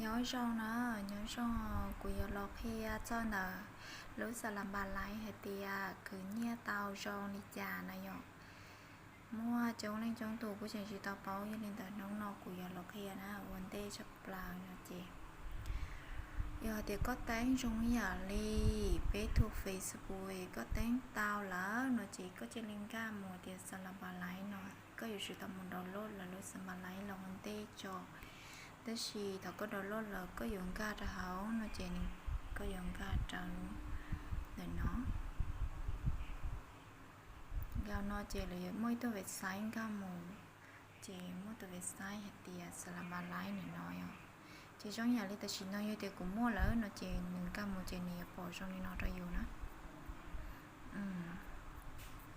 Nyob zoo na, nyob zoo, kuv yuav los qhia txog ntawm lub xas las npas laiv hais tias khwv nyiaj tau zoo li cas na yom. Muaj coob leej coob tus kuj tseem tsis tau paub, yog li ntawd hnub no kuv yuav los qhia na ua ntej tshaj plaws no ces, yog hais tias koj teeb zoo yam li peb tus Facebook koj teeb tau lawm no ces koj cia li nkag mus tias xas las npas laiv no, koj yuav tsum tau mus download lawv lub xas las npas laiv los ua ntej tso. Tab sis thaum koj download lawm koj yuav nkag rau hauv no ces koj yuav nkag rau ntawm no. Nkag no ces lawv yuav muaj ib tug website nkag mus, ces muaj tus website hais tias xas las npas laiv ntawm no yom. Ces zoo yam li tam sim no yog tias kuv muaj lawm no ces nws nkag mus ces nws yuav pom zoo li no rau yus na.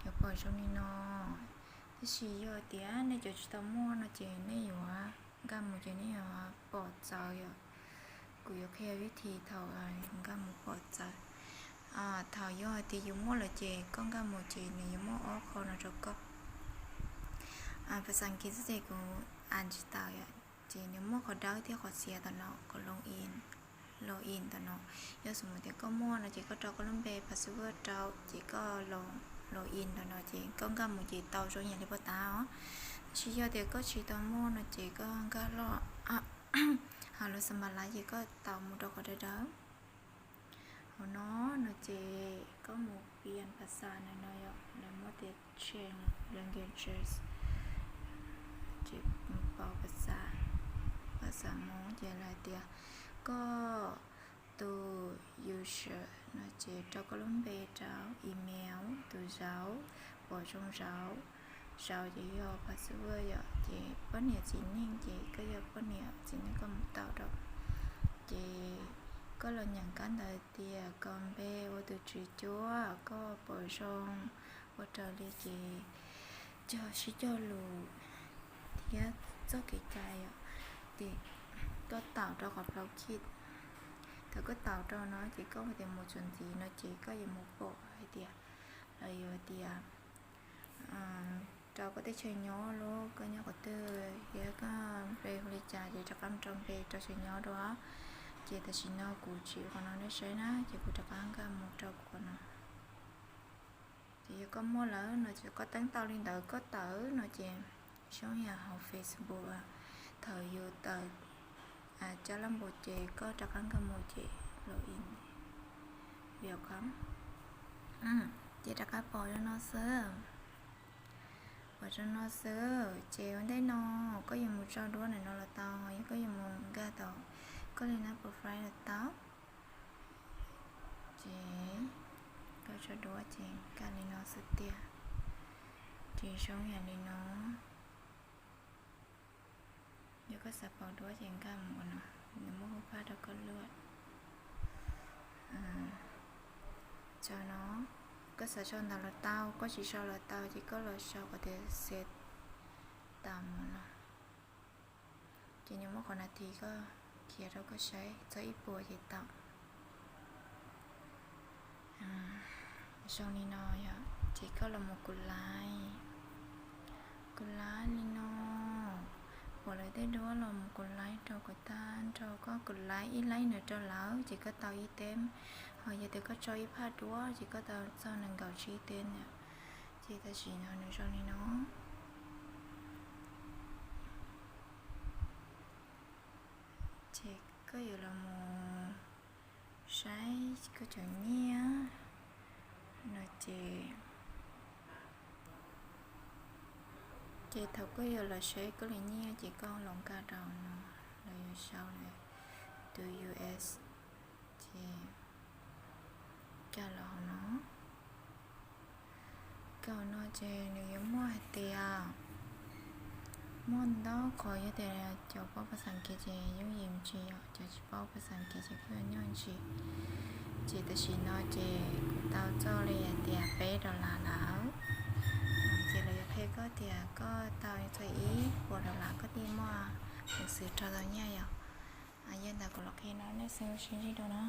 Yuav pom zoo li no. Tab sis yog tias nej cov tsis tau muaj no ces nej yuav nkag mus ces nej yuav pom txawv yom. Kuv yuav qhia vib thi thaum nkag mus pom txawv. Thaum yog hais tias yus muaj lawm ces koj nkag mus ces nws yuav muaj ob qho no rau koj. Phas xas Askiv xwb ces kuv as tsis tau yom. Ces nws muaj qhov dawb thiab qhov xiav tom no, qhov log in, log in tom no. Yog xws mus tias koj muaj no ces koj rau koj lub npe password rau ces koj log in tom no ces koj nkag mus ces tau zoo yam li paj tav os. Tab sis yog tias koj tsis tau muaj no ces koj nkag los hauv lub xas las npas laiv ces koj taus mus rau qhov dawb dawb hauv no no ces koj mus pias phas xas na no yom, lawv muab tias change languages, ces mus pauv phas xas, phas xas Hmoob ces lawv tias koj tus user no ces rau koj lub npe rau, email, tus zauv, pom zoo zauv, zauv ces yog password yom, ces poj niam txiv neej ces koj yog poj niam txiv neej koj mus tau rau. Ces koj los nyeem kab ntawv tias koj npe ua tus tswv cuab, koj pom zoo ua raws li ces cog sib cog lus thiab txoj kev cai yom, ces koj taus rau qhov plaub khij. Thaum koj taus rau no ces koj tias mus txuas ntxiv no ces koj yuav mus pom hais tias, lawv yuav tias rau koj teb chaws nyob los koj nyob qhov twg thiab koj npe hu li cas ces rov qab rau npe rau chaw nyob dua. Ces tam sim no kuv tsis ua qhov no nej saib na ces kuv rov qab nkag mus rau kuv qhov no. Ces yog koj muaj lawm no ces koj teeb tau li ntawd koj tawm no ces zoo yam hauv Facebook thaum yus tawm cab laj npus ces koj rov qab nkag mus ces log in, welcome, ces rov qab pom zoo no xwb. Pom zoo no xwb ces ua ntej no koj yuav mus tso duab ntawm no los tau, yog koj yuav mus nkag tau, koj li na profile los tau. Ces koj tso duab ces nkag li no xwb tiag. Ces zoo yam li no. Yog koj xav pauv duab ces nkag mus no, nws muaj hub phaj rau koj luaj. Tso no, koj xav sau ntawv los tau, koj tsis sau los tau ces koj los sau qhov tias save tas mus no. Ces nws muaj qhov nas this koj khiav rau koj saib txog ib puas ces tau. Zoo li no yom, ces koj los mus kuv laiv, kuv laiv li no. Pom lawv tej duab los mus kuv laiv rau kuv tag nrho, koj kuv laiv ib laiv ntawd rau lawv ces koj tau ib teb, ho yog tias koj tso ib phaj duab ces koj tau txog nees nkaum tsib teb ntawd. Ces tam sim no nws zoo li no. Ces koj yuav los mus saib koj cov nyiaj no ces, ces thaum koj yuav los saib koj li nyiaj ces koj los nkag rau no, los yuav sau lawm tus U S, ces nkag los hauv no. Nkag hauv no ces nws yuav muaj hais tias, muaj ntau qhov, yog tias cov paub phas xas Askiv ces yooj yim me ntsis yom, cov tsis paub phas xas Askiv ces kuj yuav nyuaj ntsis. Ces tam sim no ces kuv tau txog li hais tias peb dollar lawm. Ces lawv yuav qhia koj tias koj tau txog ib puas dollar koj thiaj muaj peev xwm rau tau nyiaj yom. Yog ntawd kuv los qhia no nej sib ntsib dua na.